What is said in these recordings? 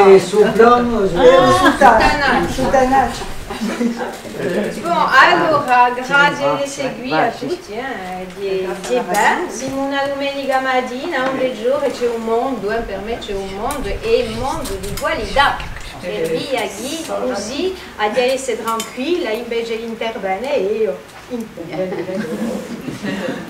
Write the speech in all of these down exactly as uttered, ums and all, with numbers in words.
È soprano, eh, sutana-, sutanaccia. Bon, allora, grazie d'esse quì à tutti, eh, di, di, bè, simu una dumenica matina, un bel ghjornu, c'hè un mondu, eh, per mè c'hè un mondu, è un mondu di qualità, per via chì cusì aghju da esse tranquilla, invece d'intervene eiu.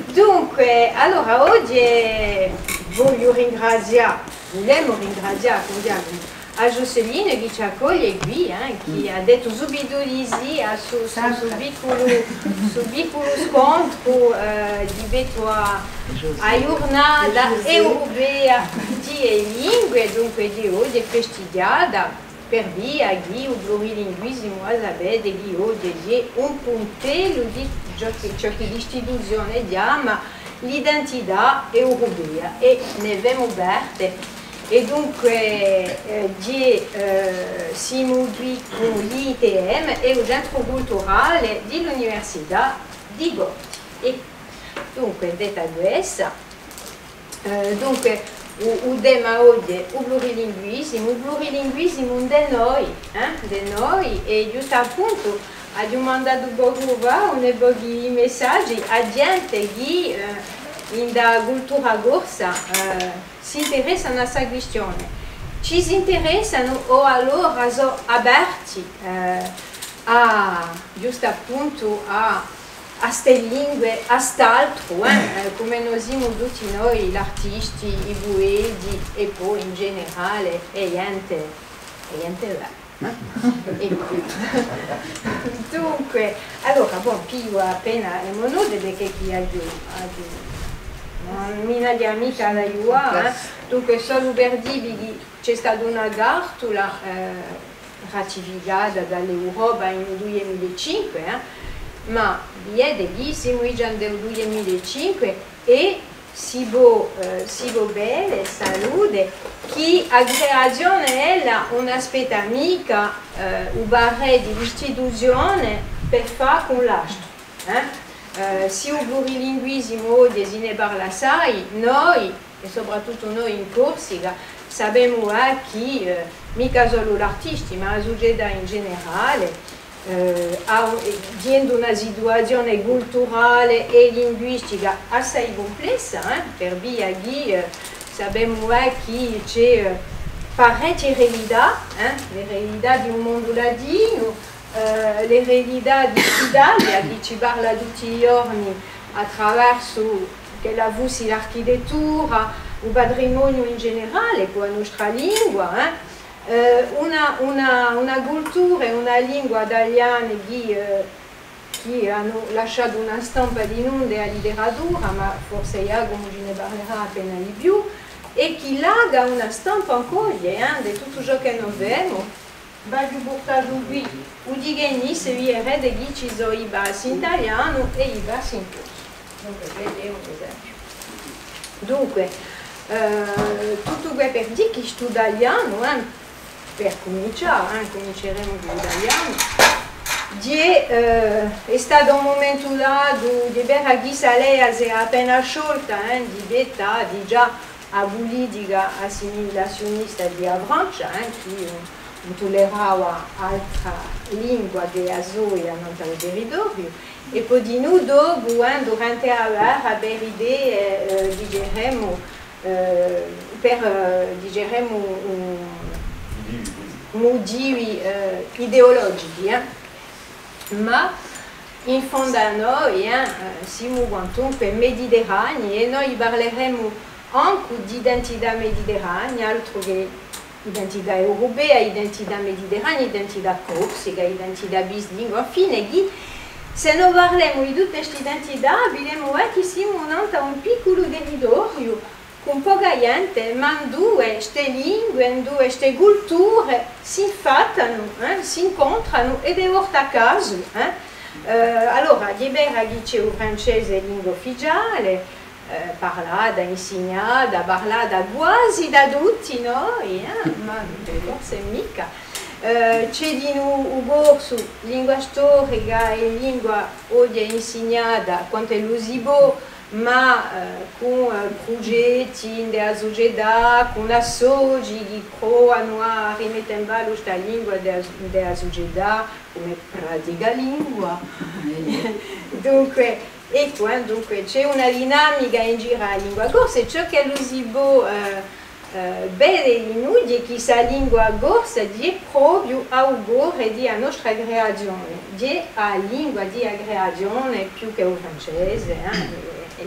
Dunque, allora, oghje vogliu ringrazià, vulemu ringrazià, cum'è, à Jocelyne chì ci accoglie quì, eh, chì hà dettu subitu di sì à stu, stu, stu picculu, stu picculu scontru, eh, di pettu à, à a ghjurnata europea di e lingue, dunque di oghje festighjata. Per via chì u plurilinguisimu, a sapete chì oghje hè un puntellu di ciò chì, ciò chì l'istituzione chjama l'identità europea, è ne femu parte. È dunque, eh, ghjè, eh, simu quì cù l'I T M è u Centru Culturale di l'Università di Corti. È dunque, detta quessa, eh, dunque, u, u tema oghje, u plurilinguisimu, u plurilinguisimu ind'è noi, eh, ind'è noi, è ghjustu à puntu, aghju mandatu pocu fà, uni pochi messaghji à ghjente chì, eh, ind'a cultura corsa, eh, s'interessanu à sta quistione. Ci s'interessanu o allora sò aperti, eh, à, ghjustu à puntu, à à ste lingue, à st'altru, eh, eh, cum'è no simu tutti noi, l'artisti, i pueti, è po in generale, è ghjente, è ghjente bè, eh? È po. Dunque, allora, bon, pigliu appena e mo note, perchè chì aghju, aghju, ùn mi n'aghju micca da ghjuvà, eh? Dunque, solu per dì vi chì ci hè stata una cartula, eh, ratificata da l'Europa in u dui mila è cinque, eh? Ma videte chì simu digià in u dui mila è cinque è si pò, eh, si pò vede, salute, chì a creazione ella ùn aspetta micca, eh, u parè di l'istituzione per fà cun l'astru, eh? Eh, sì u plurilinguisimu oghje si ne parla assai, noi è soprattuttu noi in Corsica, sapemu, eh, chì, eh, micca solu l'artisti, ma a sucetà in generale, eh, hà, eh, ghjè ind'una situazione culturale è linguistica assai cumplessa, eh, per via chì, eh, sapemu, eh, chì ci hè, eh, parechje eredità, eh, l'eredità di u mondu latinu, eh, l'eredità di l'Italia, chì ci parla tutti i ghjorni à traversu ch'ella fussi l'architettura, u patrimoniu in generale, cù a nostra lingua, eh. Eh, una, una, una cultura è una lingua taliane chì, eh, chì anu lasciatu una stampa dinù ind'a literatura, ma forse Ghjacumu ci ne parlerà appena di più, è chì laca una stampa ancu oghje, eh, di tuttu ciò chì no femu. V'aghju purtatu quì u Tighennis, viderete chì ci sò i passi in talianu è i passi in corsu. Dunque, vedemu l'esempiu. Dunque, eh, tuttu què per dì chì stu talianu, eh, per cumincià, eh, cuminceremu cù u talianu, ghjè, eh, hè statu un mumentu datu, ghjè vera chì sta leia s'hè appena sciolta, eh, di pettu à, digià, a pulitica assimilaziunista di a Francia, eh, chì ùn, ùn tullerava altra lingua chè a soia nant'à u territoriu, è po dinù dopu, eh, durante a guerra, per idee, eh, diceremu, eh, per, eh, diceremu, mm, mutivi, eh, ideologichi, eh. Ma in fondu à noi, eh, eh, simu quantunque mediterranei è noi parleremu ancu d'identità mediterranea, altru chè identità europea, identità mediterranea, identità corsica, identità bislingua, infine, chì, s'è no parlemu di tutte st'identità, videmu, eh, chì simu nant'à un picculu territoriu, cun poca ghjente, ma induve ste lingue, induve ste culture s'infattanu, eh, s'incontranu è di volte à casu, eh. Eh, allora, hè vera chì ci hè u francese lingua ufficiale, eh, parlata, insignata, parlata guasi da tutti noi, eh, ma forse micca. Eh, ci hè dinù u corsu, lingua storica è lingua oghje insignata, quant'ellu si pò, ma, eh, cù, eh, prugetti in a sucetà, cù associ chì provanu à rimette in ballu sta lingua in a, in a sucetà, cum'è Pratica Lingua. Dunque, eccu, eh, dunque, ci hè una dinamica in giru à a lingua corsa, è ciò ch'ellu si pò, eh, eh, vede in oghje chì sta lingua corsa hè propiu à u core di a nostra creazione, hè a lingua di a creazione più chè u francese, eh, è, è,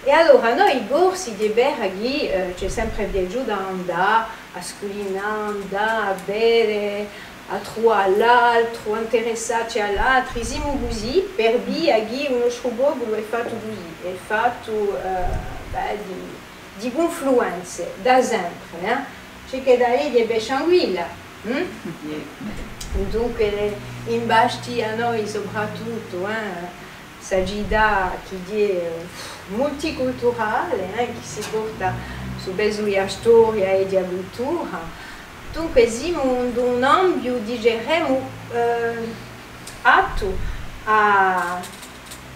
è allora noi Corsi, hè vera chì, eh, ci hè sempre piaciutu à andà à sculinà, andà à vede, à truvà l'altru, à interessacci à l'altru, simu cusì, per via chì u nostru populu hè fattu cusì, hè fattu, eh, bè, di, di cunfluenze, da sempre, eh? Ci hè chè da leghje per Scianguilla, hm? Dunque, in Bastia noi soprattuttu, eh, sta cità chì hè, eh, multiculturale, eh, chì si porta stu pesu di a storia è di a cultura. Dunque, simu in un ambiu, diceremu, eh, attu à,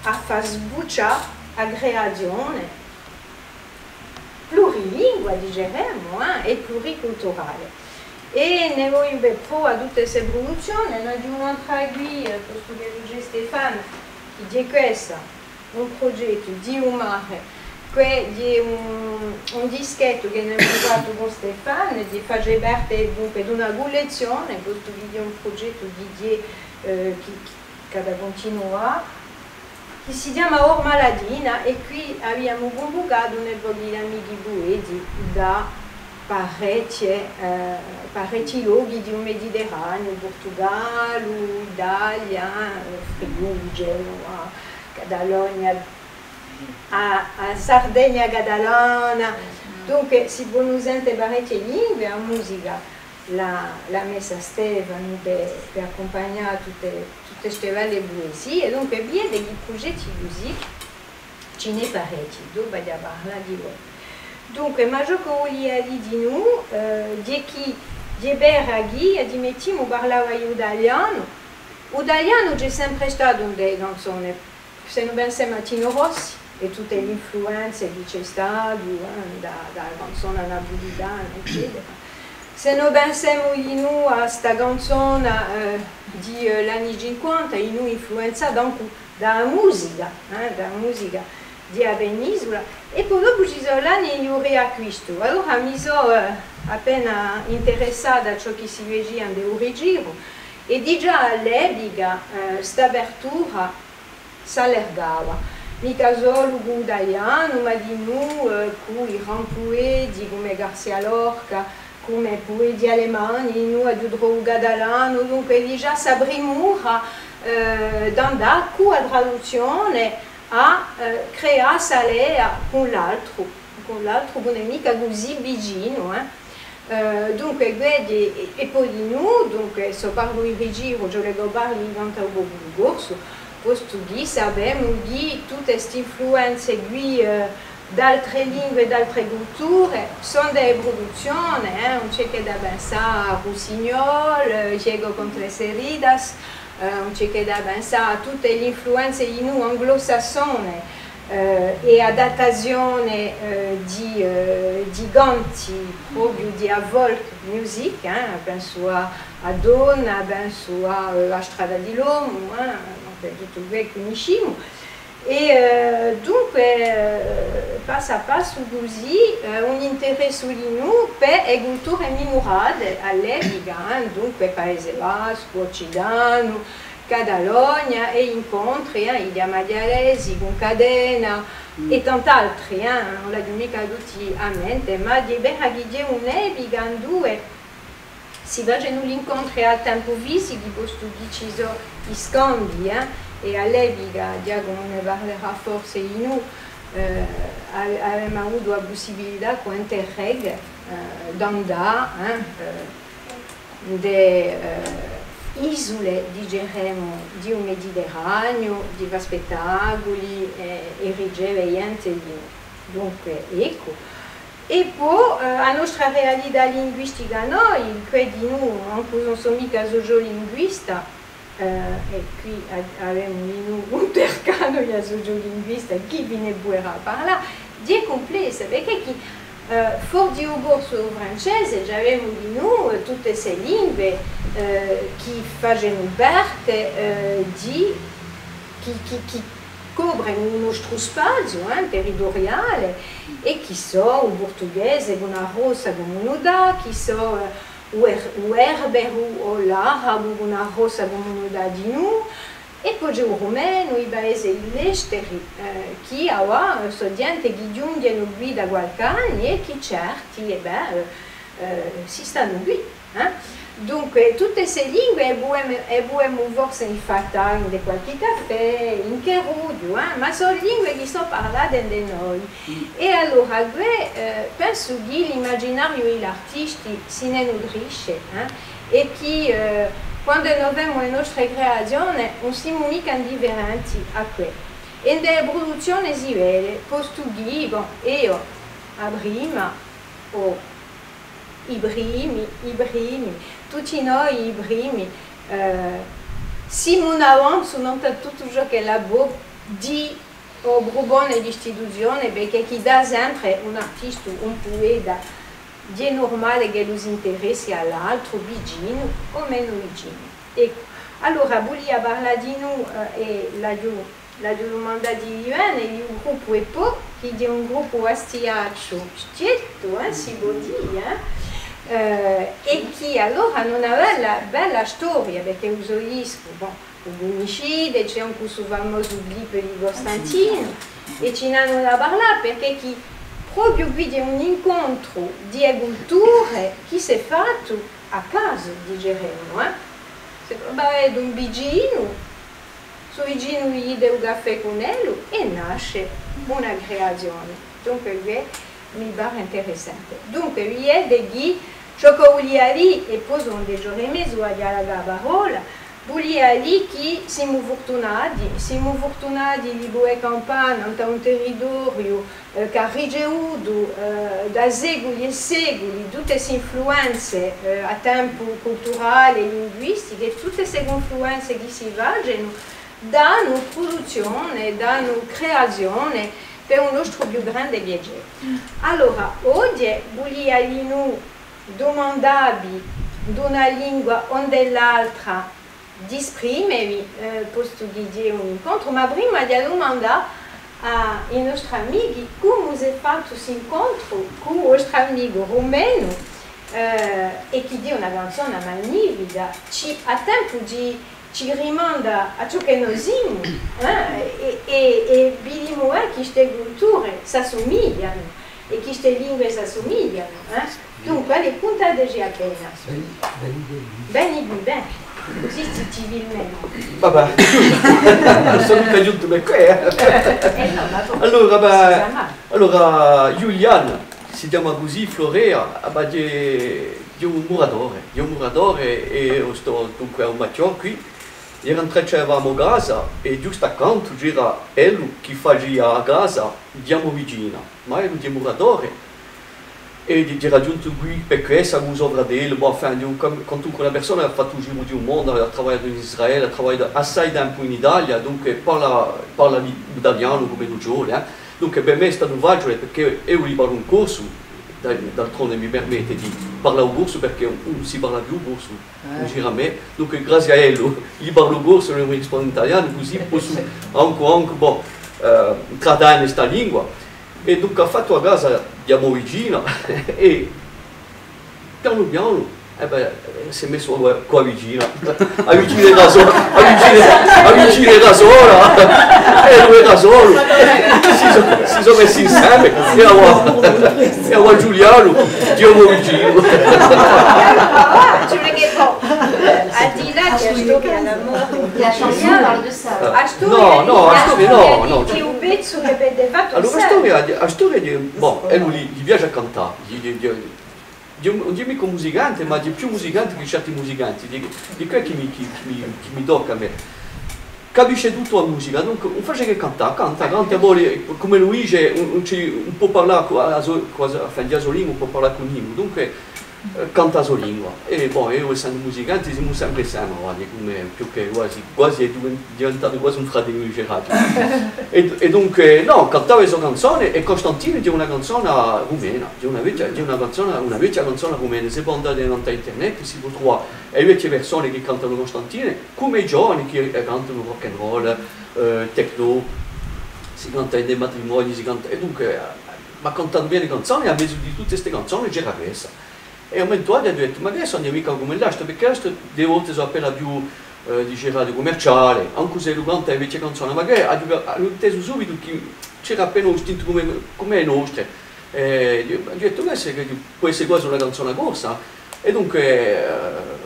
à fà sbuccià a creazione plurilingua, diceremu, eh, è pluriculturale. È ne vogliu per prova tutte ste pruduzzione, n'aghju un'altra quì, eh, postu ch'ellu ci hè Stéphane, chì hè quessa, un prugettu di u mare, chì hè un, un dischettu chì n'emu fattu cù Stéphane, chì face parte dunque d'una cullezzione, postu chì hè un prugettu chì hè, eh, chì, chì, chì hà da cuntinuà, chì si chjama Orma Latina, è quì aviamu cunvucatu un pocu d'amichi pueti da parechje, eh, parechji lochi di u Mediterraniu, Purtugallu, Italia, eh, Friuli, Genova, Catalogna, a, a Sardegna catalana. Dunque si ponu sente parechje lingue, a musica l'hà, l'hà messa Stefanu per, per accumpagnà tutte, tutte ste belle puesie, è dunque vede chì prugetti cusì ci n'hè parechji, dopu aghju da parlà di lori. Dunque, ma ciò ch'o vulia dì dinù, eh, hè chì, hè vera chì, ammettimu, parlava eiu u talianu, u talianu ci hè sempre statu in e canzone, s'è no pensemu à Tino Rossi è tutte l'influenze chì ci hè statu, eh, da, da a canzona napulitana, eccetera. S'è no pensemu dinù à sta canzona, eh, di, eh, l'anni cinquanta, dinù influenzata ancu da a musica, eh, da a musica di a penisula, è po dopu ci sò l'anni di u Riacquistu. Allora mi sò, eh, appena interessata à ciò chì si facia in u Rigiru, è digià à l'epica, eh, st'apertura s'allargava, micca solu cù u talianu, ma dinù, eh, cù i grandi pueti cum'è García Lorca, cum'è pueti alemani, dinù aghju trovu catalanu, dunque digià sta primura, eh, d'andà cù a traduzzione à, eh, creà sta lea cù l'altru, cù l'altru, chì ùn hè micca cusì vicinu, eh. Eh, dunque, vedi, è, è po dinù, dunque, s'o parlu di Rigiru, ci vole ch'o parli di cantà u populu corsu, postu chì sapemu chì tutte st'influenze quì, eh, d'altre lingue è d'altre culture, sò in e pruduzzione, eh, ùn ci hè chè da pensà à Russignol, eh, Ciego con tres heridas, eh, ùn ci hè chè da pensà à tutte l'influenze dinù anglosassone, eh, è adattazione, eh, di, eh, di canti propiu di a folk music, eh, pensu à, à Donna, pensu à, eh, A strada di l'omu, eh, dunque tuttu què cunniscimu. È, eh, dunque, eh, passu à passu cusì, eh, un interessu dinù per e culture minurate à l'epica, eh, dunque Paese Bascu, Occitanu, Catalogna, è incontri, eh, i Chjami Aghjalesi cun Catena, è tant'altri, eh, ùn l'aghju micca tutti à mente, ma hè vera chì hè un'epica induve si facenu l'incontri à tempu fisichi, postu chì ci sò i scambii, eh, è à l'epica, Ghjacumu ne parlerà forse dinù, eh, ave-, avemu avutu a pussibilità cù Interreg, eh, d'andà, eh, eh, in e, eh, isule, diceremu, di u Mediterraniu, di fà spettaculi, eh, è riceve ghjente dinù. Dunque, eccu. È po, eh, a nostra realità linguistica noi, chì dinù, ancu s'ùn sò micca sociolinguista, Eh, è quì a-, avemu dinù un tercanu di a sociolinguista chì vi ne puderà parlà, hè cumplessa, perchè chì, eh, for di u corsu è u francese, ci avemu dinù, eh, tutte ste lingue, eh, chì facenu parte, eh, di, chì, chì, chì coprenu u nostru spaziu, eh, territuriale, è chì sò u purtughese cù una grossa cumunità, chì sò, eh, u er-, u berberu o l'arabu cù una grossa cumunità dinù, è po ci hè u rumenu, i paesi di l'esteri, eh, chì avà, eh, sò ghjente chì ghjunghjenu quì da qualchì anni è chì certi, è bè, eh, eh, si stanu quì, eh. Dunque, tutte ste lingue e pudemu, e pudemu forse infrattà in qualchì caffè, in carrughju, eh, ma sò lingue chì sò parlate da noi. È allora, què, eh, pensu chì l'imaginariu di l'artisti si ne nutrisce, eh, è chì, eh, quandu no femu e nostre creazione, ùn simu micca indifferenti à què. È in e pruduzzione si vede, postu chì, bon, eiu, a prima, o i primi, i primi, tutti noi i primi, eh, simu in avanzu nant'à tuttu ciò ch'ella pò dì o prupone l'istituzione, perchè chì da sempre un artistu, un pueta, hè nurmale ch'ellu s'interessi à l'altru, vicinu o menu vicinu. Eccu, allora, vulia parlà dinù, eh, è l'aghju, l'aghju dumandatu di vene, di u gruppu È Po, chì hè un gruppu bastiacciu, schiettu, eh, si pò dì, eh, eh, è chì allora hà una bella, bella storia, perchè u so discu, bon, u cunniscite, ci hè ancu stu famosu clip di Costantinu, è ci n'anu da parlà, perchè chì propiu quì hè un incontru di e culture chì s'hè fattu à casu, diceremu, eh. S'hè trovu un vicinu, stu vicinu vi dà u caffè cun ellu è nasce una creazione. Dunque, què mi pare interessante. Dunque, videte chì ciò ch'o vulia dì, è po sò dece ore è mezu à dialogà a parolla, vulia dì chì simu furtunati, simu furtunati di pudè campà nant'à un territoriu, eh, chì hà ricevutu, eh, da seculi è seculi tutte st'influenze, eh, à tempu culturale è linguistiche, è tutte ste cunfluenze chì si facenu, danu pruduzzione, danu creazione per u nostru più grande piacè. Allora, oghje vulia dinù dumandavvi d'una lingua o d'altra d'esprimevi, eh, postu chì hè un incontru, ma prima di dumandà à i nostri amichi cumu s'hè fattu st'incontru cù u vostru amicu rumenu, eh, è chì hè una canzona magnifica, ci, à tempu di ci rimanda à ciò chì no simu, eh, è, è, è vidimu, eh, chì ste culture s'assumiglianu è chì ste lingue s'assumiglianu, eh. Dunque, allez, cuntateci appena. Beni, beni, beni. Beni, beni, beni. Cusì ti, ti filmemu. Vabbè. Sò micca ghjuntu per què, eh. Eh, nò, ma bon. Allora, bè, allora, Ghjulianu, si chjama cusì, Florea, ah, ma hè, hè un muratore, hè un muratore è eiu stò dunque à u Machjò quì. Era in traccia, avemu a casa è ghjustu accantu c'era ellu chì facia a casa, ghjemu vicina, ma ellu hè muratore. È di, di raggiuntu quì per quessa cù so fratellu, bon, enfin, di un, quantunque una persona chì hà fattu u giru di u mondu, hà travagliatu in Israele, hà travagliatu assai tempu in Italia, dunque parla, parla li-, l'italianu cum'è u sole, eh. Dunque per mè hè statu faciule, perchè eiu li parlu in corsu, d'al-, d'altronde mi permette di parlà u corsu, perchè ùn, ùn si parla più u corsu in giru à mè. Dunque, grazie à ellu, li parlu corsu, ellu mi risponde in talianu, cusì possu ancu, ancu, bon, eh, trattene sta lingua. È dunque hà fattu a casa di a mo vicina è pianu pianu, eh bè, eh, s'hè messu cù a, cù a vicina. A vicina era so-, a vicina, a vicina era sola, è ellu era solu. Si sò, si sò messi inseme, è avà, è avà Ghjulianu, Dio mo vicinu. Ci vole chì po-, al di là di a storia d'amore, a storia, nò, nò, a storia, nò, nò, di, di u pezzu chì avete fattu. Allora, a storia, a storia di, bon, ellu li, li piace à cantà, li, li, li, Ùn hè, ùn hè micca un musicante, ma hè più musicante chè certi musicanti, hè, hè què chì mi, chì, chì mi, chì mi tocca à mè. Capisce tuttu a musica, dunque, ùn face chè cantà, canta, canta, po, cum'ellu dice, ùn, ùn ci, ùn pò parlà cù a, a so, cù a so, enfin, di a so lingua, ùn pò parlà cù nimu. Dunque, eh, canta a so lingua. È bon, eiu essendu musicante, simu sempre inseme, guarda, cum'è, più chè quasi, quasi hè diven-, diventatu quasi un fratellu, diceraghju. È, è dunque, nò, cantava e so canzone, è Costantine hè una canzona rumena, hè una vechja, hè una canzona, una vechja canzona rumena, si pò andà nant'à internet, si pò truvà e vechje persone chì cantanu Costantine, cum'è i giovani chì, eh, cantanu rock and roll, eh, techno, si canta in i matrimonii, si canta, è dunque, eh, m'hà cantatu bè e canzone, è à mezu di tutte ste canzone c'era quessa. È à un mumentu datu aghju dettu, ma chì sò, ùn hè micca cum'è l'altre, perchè l'altre di e volte sò appena più, eh, diceraghju, cummerciale, ancu s'ellu canta e vechje canzone, ma chì aghju, aghju intesu subitu chì c'era appena u stintu cum'è, cum'è e nostre. È aghju, aghju dettu, chì hè, chì pò esse quasi una canzona corsa. È dunque, eh,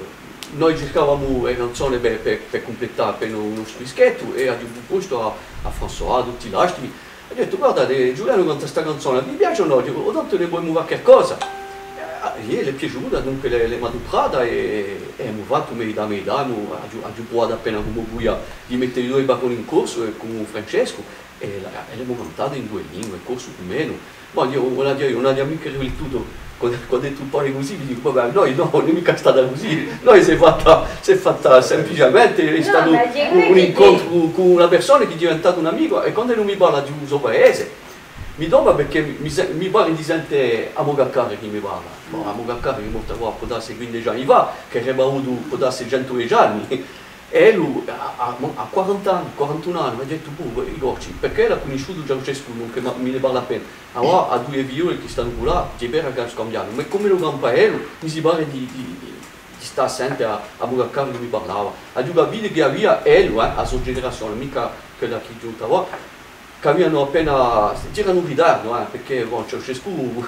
noi circavamu e canzone per, per, per cumpletà appena u nostru dischettu, è aghju prupostu à, à François, à tutti l'altri, aghju dettu, guardate, Ghjulianu canta sta canzona, vi piace o nò? Dicu, o tantu ne femu qualcosa. Eh, à elli hè piaciuta, dunque l'emu, l'emu aduprata è, è emu fattu metà metà, emu, aghju, aghju pruvatu appena cum'è vulia di mette i dui barroni in corsu è cù Francescu, è la, è l'emu cantata in dui lingue, corsu cum'è nò. Ma eiu, ùn aghju, ùn aghju micca riflettutu, quandu, quandu tù parli cusì, mi dicu, vabbè, noi nò, ùn hè micca stata cusì, noi s'hè fatta, s'hè fatta simpliciamente, hè statu un, un incontru cù una persona chì hè diventata un amicu, è quandu ellu mi parla di u so paese, mi tomba perchè mi, mi se-, mi pare di sente a mo caccare chì mi parla. Bon, a mo caccare chì hè morta quà, pò dassi quindeci anni fà, chì avrebbe avutu, pò dassi, centu dece anni. È ellu, à, à, à quaranta anni, quarantun anni, m'hà dettu, bò, i Corsi, perchè l'hà cunnisciutu Ceausescu, dunque, ma mi ne parla appena. Avà, hà duie figliole chì stanu culà, hè vera chì anu scambiatu, ma cum'ellu campa ellu, mi si pare di, di, di, di stà à sente à, à a mo caccare chì mi parlava. Aghju capitu chì avia ellu, eh, a so generazione, micca quella chì hè ghjunta avà, chì avianu appena, c'eranu in ritardu, eh, perchè, bon, Ceausescu,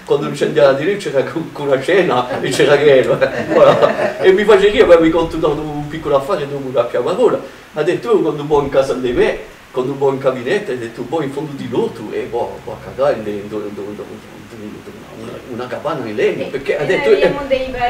quandu incendia a tele, c'era cù, cù una scena è c'era chì ellu, eh. Voilà. È mi faceria, bè, vi contu tandu un picculu affare, dopu capiu a parolla. Hà dettu, eiu quandu vò in casa di mè, quandu vò in gabinettu, hà dettu, vò in fondu di l'ortu è vò, vò à caccà in, in, in, in, in una, una capanna in legnu, perchè hà dettu, eh,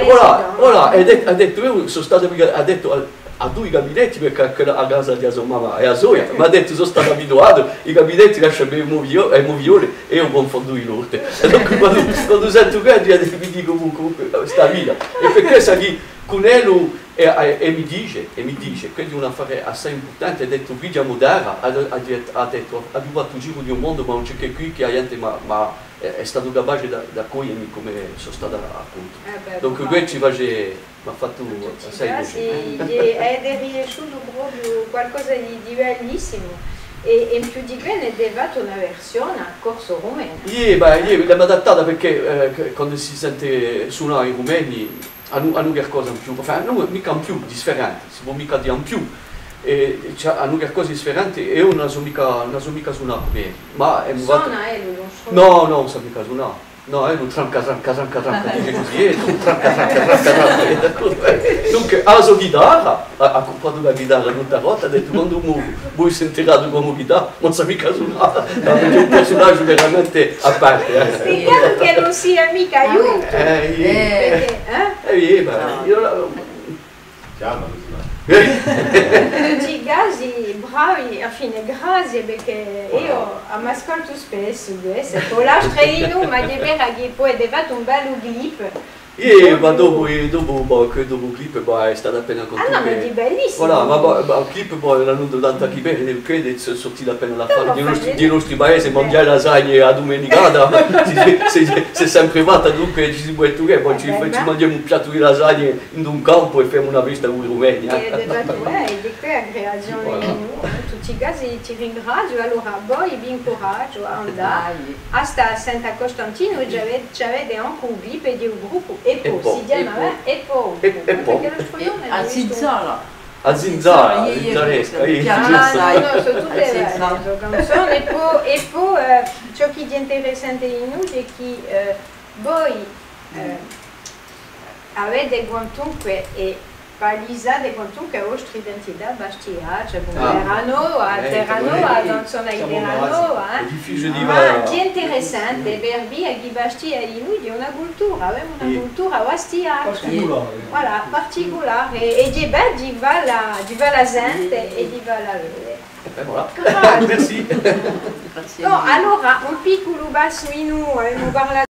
voilà, voilà, hà dettu, hà dettu, eiu sò statu, hà dettu, à, à dui gabinetti, perchè quella, a casa di a so mamma hè a soia, m'hà dettu, sò statu abituatu, i gabinetti lascianu per i mo figlioli, è eiu vò in fondu di l'ortu. È dunque, quandu, quandu sentu quessu, mi dicu, cù, cù, cù sta vita. È per quessa chì cun ellu, è, è, è mi dice, è mi dice, quessu hè un affare assai impurtante, hà dettu, Brigia Modara, hà, hà det-, hà dettu, aghju fattu u giru di u mondu, ma ùn ci hè chè quì chì a ghjente m'hà, m'hà, hè, hè statu capace d'a-, d'accogliermi cum'è sò statu accoltu. Eh bè, dunque, quessu ci face, m'hà fattu assai piacè. Sì, è, ed hè riesciutu propiu qualcosa di, di bellissimu. È, è in più di què, n'avete fattu una versione corso-rumena. Iè, bè, iè, l'emu adattata perchè, eh, che, quandu si sente sunà i rumeni, anu, anu qualcosa in più, enfin, nò, micca in più, differente, si pò micca dì in più. È, è ci hà, anu qualcosa di differente, è eiu ùn la sò micca, ùn la sò micca sunà cum'è, ma emu fattu... Sona, eh, lu, lu strumento? Nò, nò, ùn sà micca sunà. Nò, eh, ùn tranca, tranca, tranca, tranca, dice cusì, eh, ùn tranca, tranca, tranca, tranca, eh, d'accordu, eh. Dunque, hà a so ghitarra, hà, hà cumpratu una ghitarra tutta rotta, hà dettu, quandu moru, voi sentirate cum'è ghitarra, ma ùn sà micca sunà, ma hè un persunagiu veramente à parte, eh. Spiegate chì ùn sia micca aiutu. Eh, iè. Perchè, eh? Eh, iè, ma eiu la, Chjama, cusì va. Tutti i casi, bravi, à a fine, grazie, perchè eiu m'ascoltu spessu, quessu, è po l'altre dinù, ma hè vera chì poi avete fattu un bellu clip. Iè, ma dopu, eh, dopu, bò, chì dopu u clip, bò, hè statu appena... Ah nò, ma hè bellissimu. Voilà, ma, bò, ma u clip, bò, l'anu datu chì bè, chì hè sortitu appena l'affare di i nostri, di i nostri paesi, manghjà e lasagne a dumenicata, s'hè, s'hè, s'hè sempre fatta, dunque ci si pò dì chì, bò, ci, ci manghjemu un piattu di lasagne in un campu è femu una festa cù i rumeni, eh. È di què a creazione, eh, in tutti i casi ti ringraziu, allora voi vi incuragiu à andà à stà à sente à Costantinu, ci avete, ci avete ancu u clip di u gruppu È po, si chjama, eh, È po. È po. Perchè l'altru ghjornu aghju vistu A zinzara. A zinzara, a zinzaresca, iè. Ah, nò, nò, sò tutte belle, sò canzone. È po, è po, eh, ciò chì hè interessante in noi hè chì, eh, voi, eh, avete quantunque, è palisate quantunque a vostra identità bastiaccia, cù Terranova, Terranova, a canzona di Terranova, eh. Ma hè interessante, per via chì Bastia hè in noi, hè una cultura, avemu una cultura bastiaccia. Particulare. Voilà, particulare. È, è hè bè di falla, di falla sente è di falla vede. È voilà. Grazie. Merci. Bon, allora, un picculu passu in u, avemu parlatu